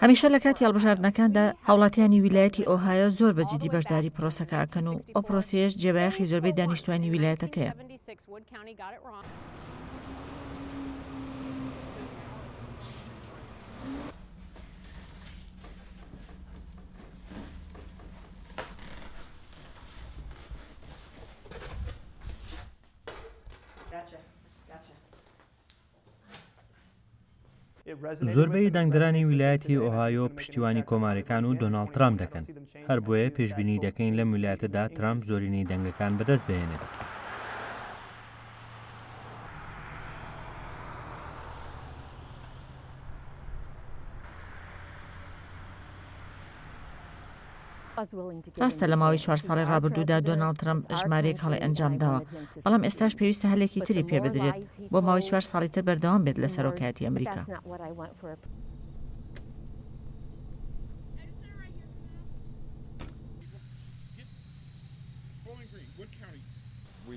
هەمیشە لە کاتی هەڵبژاردنەکاندا هاوڵاتیانی ویلایەتی ئۆهایۆ زۆر بە جیدی بەشداری پرۆسەکە ئەکەن و ئەو پرۆسەیەش جێبایەخی زۆربەی دانیشتوانی ویلایەتەکەیە. زۆربەی دەنگدەرانی ویلایەتی ئۆهایۆ پشتیوانی کۆماریەکان و دۆناڵد ترامپ دەکەن، هەر بۆیە پێشبینی دەکەین لەم ویلایەتەدا ترامپ زۆرینەی دەنگەکان بەدەست بهێنێت. ڕاستە لە ماوەی چوار ساڵی ڕابردوودا دۆناڵد ترەمپ ژمارەیەک هەڵەی ئەنجامداوە، بەڵام ئێستاش پێویستە هەلێکی تری پێبدرێت بۆ ماوەی چوار ساڵی تر بەردەوام بێت لە سەرۆکایەتی ئەمریکا.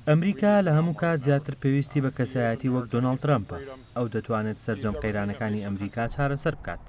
ئەمریکا لە هەموو کات زیاتر پێویستی بە کەسایەتی وەک دۆناڵد ترەمپە، ئەو دەتوانێت سەرجەم قەیرانەکانی ئەمریکا چارەسەر بکات.